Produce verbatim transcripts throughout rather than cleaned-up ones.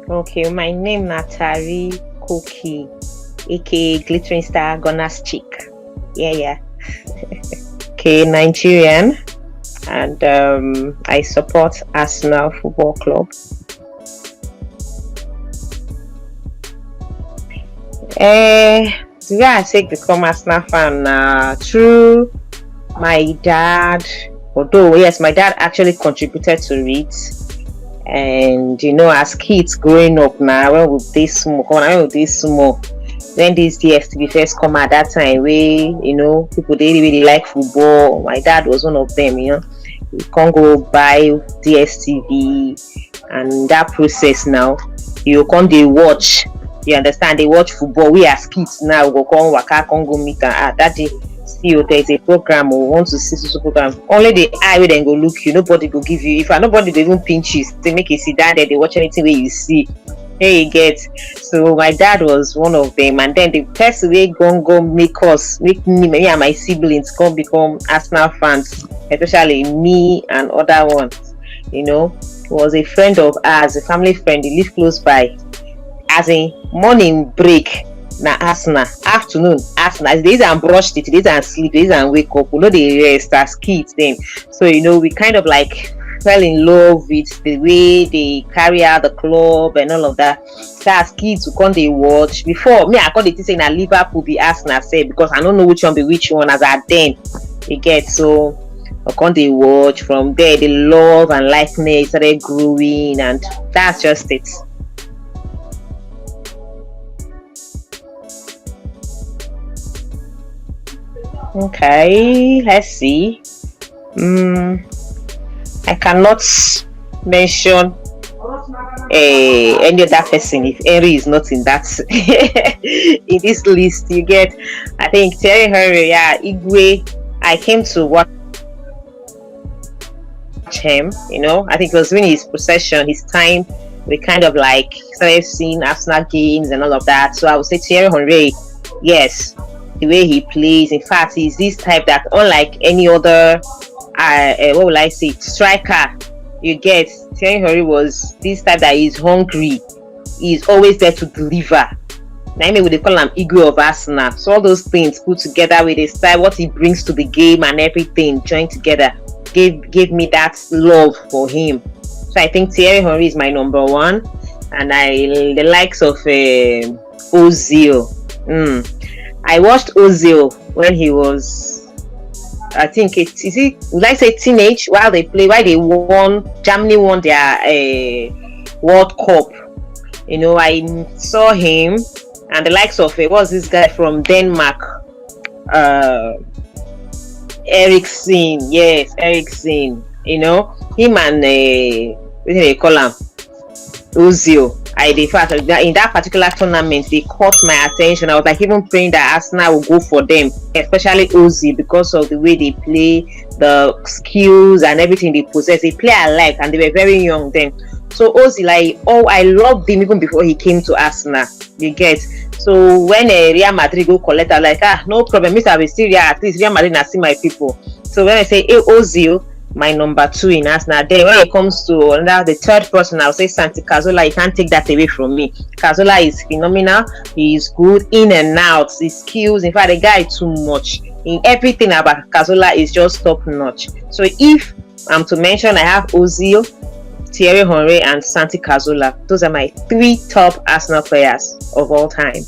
Okay, my name na Tari Koki, aka Glittering Star Gunners Chick. Yeah, yeah. Okay, Nigerian, and um, I support Arsenal Football Club. Eh, the way I take become Arsenal fan na through my dad. Although yes, my dad actually contributed to it, and you know, as kids growing up now, when we dey small, come on, when we dey small, when this D S T V first come out that time, wey you know people dey really, really like football. My dad was one of them. You know, we come go buy D S T V, and that process now, you come dey watch. You understand? Dey watch football. We as kids now, we go come waka, come go meet am. Ah, daddy, see o, there is a program o, we want to see so so program. Only the eye wey dem go look you, nobody go give you. If nobody go even pinch you, say make you sit down there, dey watch anything wey you see. Hey, you get. So my dad was one of them, and then the person wey go go make us, make me, me and my siblings come become Arsenal fans, especially me and other ones. You know, was a friend of ours, a family friend. He lived close by. As in, morning break na Arsenal, afternoon Arsenal. They use am brush teeth, they use am sleep, they use am wake up. We no dey rest as kids then. So you know, we kind of like fell in love with the way they carry out the club and all of that. So as kids, we come dey watch. Before me, I come dey think say na Liverpool be Arsenal sef, because I no know which one be which one as at then. You get? So I come dey watch. From there, the love and likeness started growing, and that's just it. Okay, let's see. Mm, I cannot mention uh, any other person if Henry is not in that in this list. You get? I think Thierry Henry, yeah, Igwe. I came to watch him. You know, I think it was during his possession, his time. We kind of like started seeing Arsenal games and all of that. So I would say Thierry Henry, yes, the way he plays. In fact, he's this type that, unlike any other, uh, uh, what will I say, striker, you get, Thierry Henry was this type that is hungry. He's always there to deliver. Na him we dey call am Igwe of Arsenal. So all those things put together with the style, what he brings to the game and everything joined together gave gave me that love for him. So I think Thierry Henry is my number one, and I the likes of uh, Ozil. Mm. I watched Ozil when he was, I think it is it would I say teenage, while they play, while they won, Germany won their uh, World Cup. You know, I saw him and the likes of uh, what's this guy from Denmark? Uh, Eriksen, yes, Eriksen. You know, him and uh, what do they call him? Ozil. I, in fact, in that particular tournament, they caught my attention. I was like even praying that Arsenal will go for them, especially Ozil, because of the way they play, the skills and everything they possess. They play alike, and they were very young then. So Ozil, like, oh, I loved him even before he came to Arsenal. You get? So when uh, Real Madrid go collect, I'm like, ah, no problem. Mister, we still, yeah, at least Real Madrid na see my people. So when I say, hey, Ozil, my number two in Arsenal. Then when it comes to another, the third person, I'll say Santi Cazorla. You can't take that away from me. Cazorla is phenomenal. He is good in and out. His skills, in fact, the guy too much. In everything about Cazorla is just top notch. So if I'm to mention, I have Ozil, Thierry Henry, and Santi Cazorla. Those are my three top Arsenal players of all time.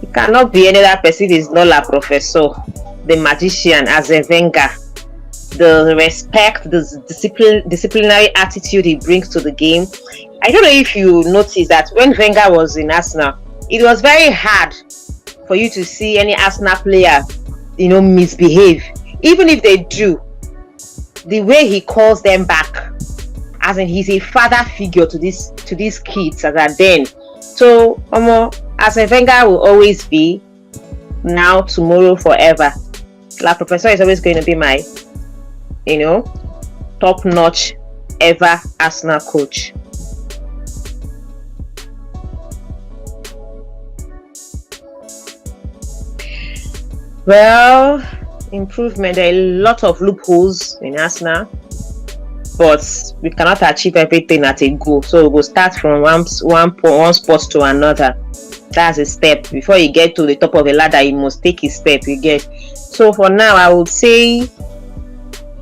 It cannot be any other person. It's not La Professor, the magician, Arsene Wenger. The respect, the discipline, disciplinary attitude he brings to the game. I don't know if you noticed that when Wenger was in Arsenal, it was very hard for you to see any Arsenal player, you know, misbehave. Even if they do, the way he calls them back, as in he's a father figure to this to these kids as at then. So, um, Arsene Wenger will always be now, tomorrow, forever. La Professor is always going to be my, you know, top notch ever Arsenal coach. Well, Improvement. There are a lot of loopholes in Arsenal, but we cannot achieve everything at a go. So we go start from one one po- one spot to another. That's a step. Before you get to the top of a ladder, you must take a step. You get. So for now, I would say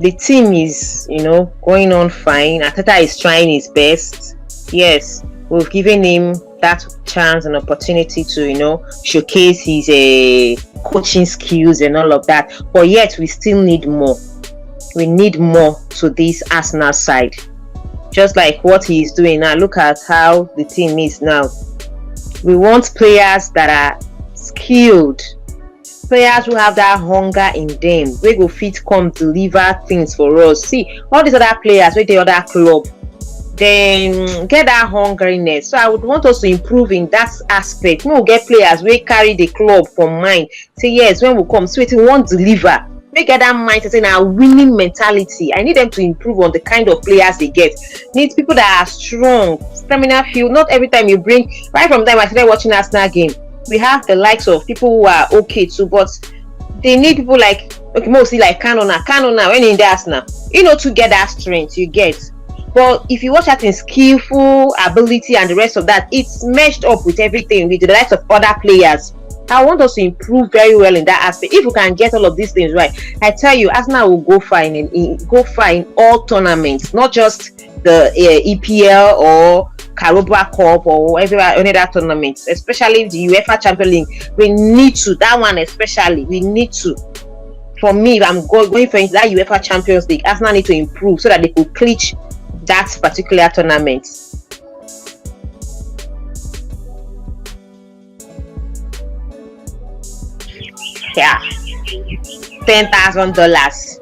the team is, you know, going on fine. Arteta is trying his best. Yes, we've given him that chance and opportunity to, you know, showcase his uh, coaching skills and all of that. But yet, we still need more. We need more to this Arsenal side. Just like what he is doing now, look at how the team is now. We want players that are skilled, players who have that hunger in them, wey go fit come deliver things for us. See, all these other players wey dey other club, dem get that hungriness. So I would want us to improve in that aspect. Make we get players wey carry the club for mind. Say yes, when we come, see wetin we wan deliver. Make get that mindset, say na winning mentality. I need them to improve on the kind of players they get. Need people that are strong, stamina fuel. Not every time you bring, right from the time I started watching Arsenal game, we have the likes of people who are okay too, but they need people like, okay, mostly like Kanona. Kanona, when in the Arsenal, you know, to get that strength you get. But if you watch that in skillful ability and the rest of that, it's meshed up with everything, with the likes of other players. I want us to improve very well in that aspect. If we can get all of these things right, I tell you, Arsenal will go far in, in go far in all tournaments, not just the uh, E P L or Carabao Cup or whatever, any other tournaments, especially the UEFA Champions League. We need to, that one especially, we need to. For me, if I'm go- going for that UEFA Champions League, Arsenal need to improve so that they could clinch that particular tournament. Yeah, ten thousand dollars.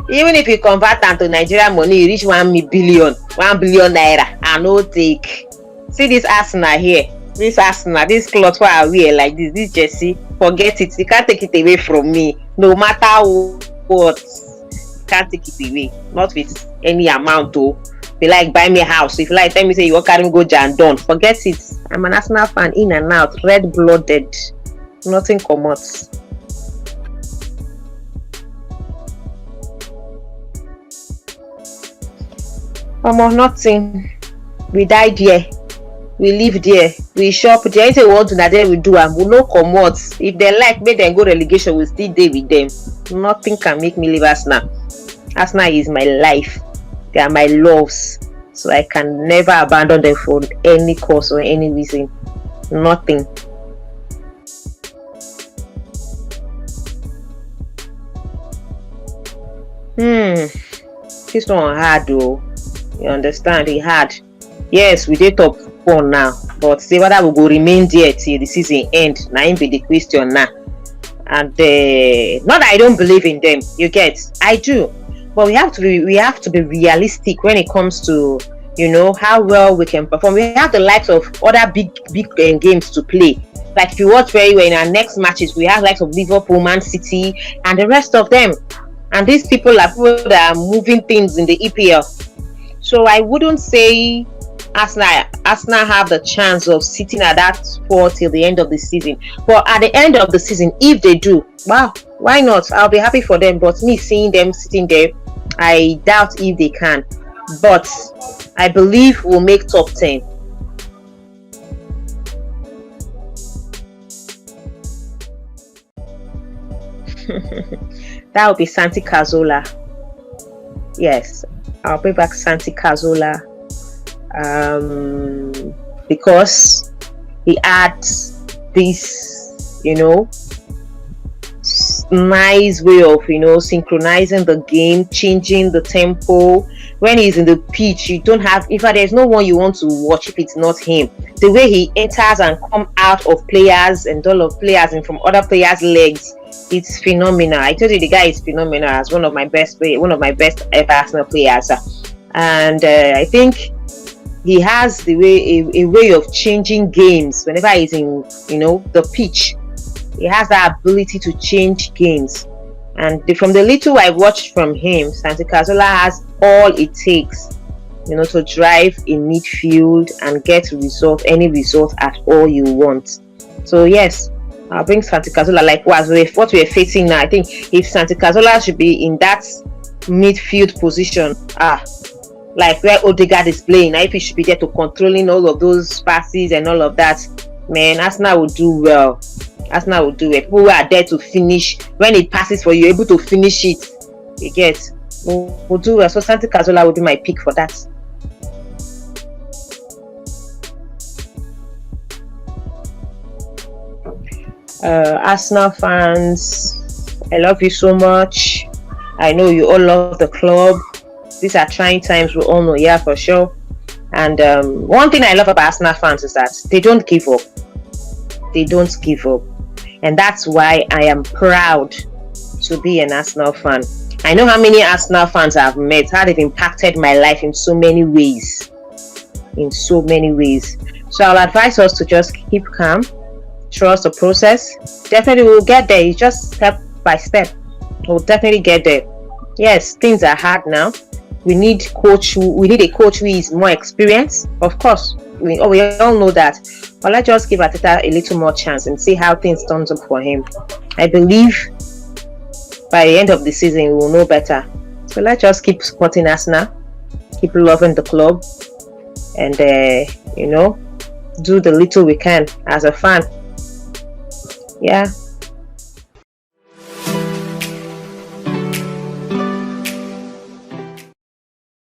Even if you convert am to Nigerian money, you reach one mi- billion, one billion naira. I no take. See this Arsenal here. This Arsenal, this cloth wey I wear like this, this jersey, forget it. You can't take it away from me. No matter what, you can't take it away. Not with any amount, oh. If you like, buy me a house. If you like, tell me say you wan carry me go Jandon. Forget it. I'm an Arsenal fan, in and out, red blooded. Nothing comot. Omo, nothing. We die there. We live there. We shop there. Anything we want to, na there we do am. We no comot. If they like, make them go relegation, we still dey with them. Nothing can make me leave Arsenal. Arsenal is my life. They are my loves. So I can never abandon them for any cause or any reason. Nothing. Hmm. This one hard, though. You understand? It hard. Yes, we dey top four now, but say whether we go remain there till the season end, na im be the question now. And uh, not that I don't believe in them, you get, I do, but we have to be we have to be realistic when it comes to, you know, how well we can perform. We have the likes of other big big um, games to play. Like, if you watch very well in our next matches, we have likes of Liverpool, Man City, and the rest of them. And these people are people that are moving things in the E P L. So I wouldn't say Arsenal Arsenal have the chance of sitting at that spot till the end of the season. But at the end of the season, if they do, wow, why not? I'll be happy for them. But me seeing them sitting there, I doubt if they can. But I believe we'll make top ten. That would be Santi Cazorla. Yes, I'll bring back Santi Cazorla, um, because he adds this, you know, s- nice way of, you know, synchronizing the game, changing the tempo. When he's in the pitch, you don't have, in fact, there's no one you want to watch if it's not him. The way he enters and come out of players and all of players and from other players' legs, it's phenomenal. I told you the guy is phenomenal as one of my best play, one of my best ever Arsenal players, uh, and uh, I think he has the way a, a way of changing games whenever he's in, you know, the pitch. He has that ability to change games, and the, from the little I watched from him, Santi Cazorla has all it takes, you know, to drive a midfield and get result, any result at all you want. So yes, I'll bring Santi Cazorla, like, what we're, what we're facing now. I think if Santi Cazorla should be in that midfield position, ah, like where Odegaard is playing, if he should be there to controlling all of those passes and all of that, man, Arsenal will do well. Arsenal will do well. People who are there to finish, when it passes for you, able to finish it. You get, will, will do well. So Santi Cazorla will be my pick for that. Uh, Arsenal fans, I love you so much. I know you all love the club. These are trying times, we all know, yeah, for sure. And um, one thing I love about Arsenal fans is that they don't give up. They don't give up. And that's why I am proud to be an Arsenal fan. I know how many Arsenal fans I've met, how they've impacted my life in so many ways. In so many ways. So I'll advise us to just keep calm, trust the process. Definitely, we'll get there. It's just step by step. We'll definitely get there. Yes, things are hard now. We need coach. Who, we need a coach who is more experienced. Of course, we, oh, we all know that. But let's just give Arteta a little more chance and see how things turns up for him. I believe by the end of the season, we will know better. So let's just keep supporting Arsenal, keep loving the club, and uh, you know, do the little we can as a fan. Yeah.